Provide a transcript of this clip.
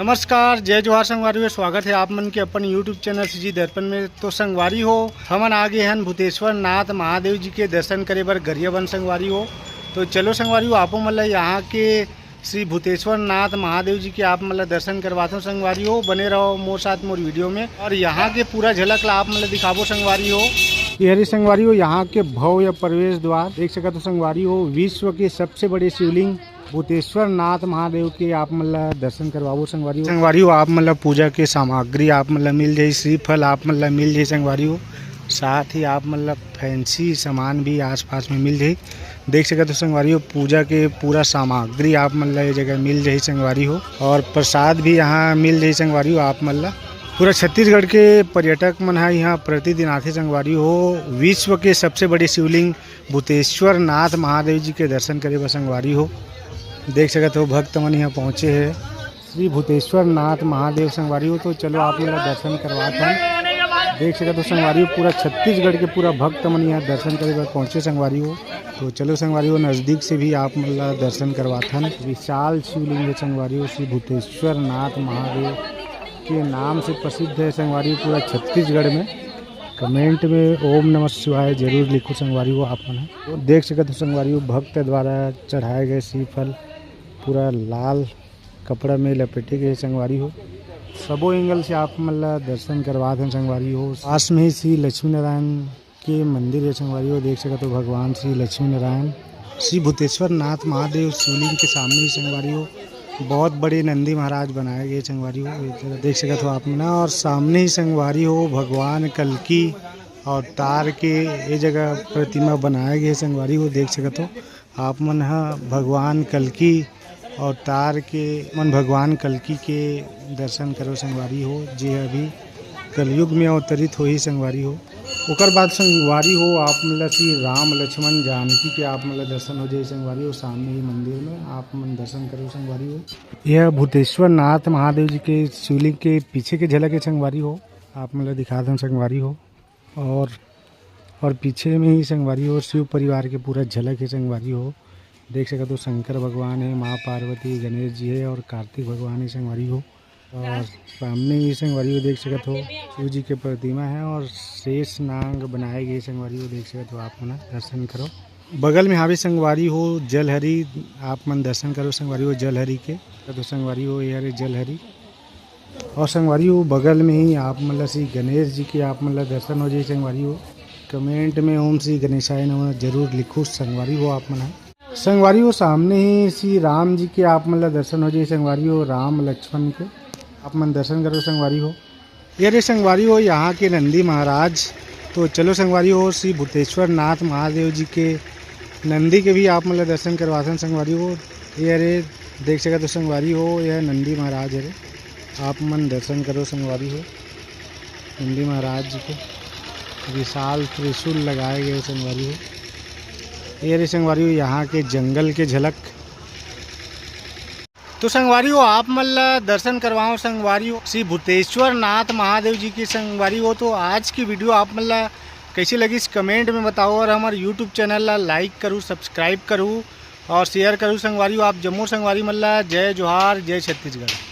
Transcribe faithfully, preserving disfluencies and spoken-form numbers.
नमस्कार, जय जोहार संगवारी हो, स्वागत है आप मन के अपन YouTube चैनल सीजी दर्पण में। तो संगवारी हो, हमन आ गे हन भूतेश्वर नाथ महादेव जी के दर्शन करे बर गरियाबंद संगवारी हो। तो चलो संगवारी हो, आपो मन ला यहाँ के श्री भूतेश्वर नाथ महादेव जी के आप मन ला दर्शन करवाथन संगवारी हो। बने रहो मोर साथ मोर वीडियो में और यहाँ के पूरा झलक ला आप मन ला दिखाबो संगवारी हो। ये हरे संगवारी हो यहाँ के भव्य प्रवेश द्वार, देख सकत हो संगवारी हो, विश्व के सबसे बड़े शिवलिंग भूतेश्वर नाथ महादेव के आप मन ला दर्शन करवाबो संगवारी हो। संगवारी हो, आप मन ला पूजा के सामग्री आप मन ला मिल जाही, श्रीफल आप मन ला मिल जाही संगवारी हो। साथ ही आप मन ला फैंसी सामान भी आसपास में मिल जाही। देख सकत हो संगवारी हो, पूजा के पूरा सामग्री आप मन ला ये जगह मिल जाही संगवारी हो, और प्रसाद भी यहाँ मिल जाही संगवारी हो आप मन ला। पूरा छत्तीसगढ़ के पर्यटक मन ह यहाँ प्रतिदिन आथे संगवारी हो। विश्व के सबसे बड़े शिवलिंग भूतेश्वर नाथ महादेव जी के दर्शन करे बर संगवारी हो। देख सकत हो भक्त मन यहाँ पहुँचे हे। श्री भूतेश्वर नाथ महादेव संगवारी हो, तो चलो आप मन ला दर्शन करवात हन। देख सकत हो संगवारी हो, पूरा छत्तीसगढ़ के पूरा भक्त मन यहाँ दर्शन करे बर पहुँचे संगवारी हो। तो चलो संगवारी हो, नजदीक से भी आप मन ला दर्शन करवात हन। विशाल शिवलिंग है संगवारी हो, श्री भूतेश्वर नाथ महादेव के नाम से प्रसिद्ध है संगवारी हो पूरा छत्तीसगढ़ में। कमेंट में ओम नमः शिवाय जरूर लिखो संगवारी हो आप मन ह। देख सकत हो संगवारी हो, भक्त द्वारा चढ़ाए गए श्रीफल पूरा लाल कपड़ा में लपेटे गए संगवारी हो। सबो एंगल से आप मन ला दर्शन करवात हन संगवारी हो। पास में ही श्री लक्ष्मी नारायण के मंदिर है संगवारी हो। देख सकत हो भगवान श्री लक्ष्मी नारायण, श्री भूतेश्वर नाथ महादेव शिवलिंग के सामने ही संगवारी हो बहुत बड़े नंदी महाराज बनाए गए संगवारी हो। इधर देख सकत हो आप मन ह। और सामने ही संगवारी हो भगवान कल्कि अवतार के ये जगह प्रतिमा बनाए गए संगवारी हो। देख सकत हो आप मन ह भगवान कल्कि अवतार के, मन भगवान कल्कि के दर्शन करो संगवारी हो, जे अभी कलयुग में अवतरित होही संगवारी हो। ओकर बाद संगवारी हो आप मन ला श्री राम लक्ष्मण जानकी के आप मन ला दर्शन हो जाही संगवारी हो। सामने ही मंदिर में आप मन दर्शन करो संगवारी हो। यह भूतेश्वर नाथ महादेव जी के शिवलिंग के पीछे के झलक है संगवारी हो, आप मन ला दिखा दें संगवारी हो। और और पीछे में ही संगवारी हो शिव परिवार के पूरा झलक है संगवारी हो। देख सकत हो शंकर भगवान है, माँ पार्वती, गणेश जी है और कार्तिक भगवान है संगवारी हो। और सामने ही संगवारी हो देख सकत हो शिव जी के प्रतिमा है और शेष नाग बनाए गए संगवारी हो। देख सकत हो आप मन दर्शन करो। बगल में हावे संगवारी हो जलहरी, आप मन दर्शन करो संगवारी हो जलहरी के। तो संगवारी हो ये हरे जलहरी। और संगवारी हो बगल में ही आप मन ला श्री गणेश जी के आप मन ला दर्शन हो जाही संगवारी हो। कमेंट में ओम श्री गणेशाय नमः जरूर लिखो संगवारी हो आप मन ह। संगवारी हो सामने ही श्री राम जी के आप मन ला दर्शन हो जाही संगवारी हो, राम लक्ष्मण के आप मन दर्शन करो संगवारी हो। ये रे संगवारी हो यहाँ के नंदी महाराज। तो चलो संगवारी हो श्री भूतेश्वर नाथ महादेव जी के नंदी के भी आप मन ला दर्शन करवाथन संगवारी हो। ये रे देख सकत हो संगवारी हो, यह नंदी महाराज हरे। आप मन दर्शन करो संगवारी हो, नंदी महाराज जी के विशाल त्रिशूल लगाए गए संगवारी हो। ये रे संगवारी हो यहाँ के जंगल के झलक। तो संगवारी हो आप मन ला दर्शन करवाओ संगवारी हो श्री भूतेश्वर नाथ महादेव जी की संगवारी हो। तो आज की वीडियो आप मन ला कैसी लगिस कमेंट में बताओ और हमारे यूट्यूब चैनल ला लाइक करू, सब्सक्राइब करू और शेयर करू संगवारी हो। आप जम्मो संगवारी मन ला जय जोहार, जय छत्तीसगढ़।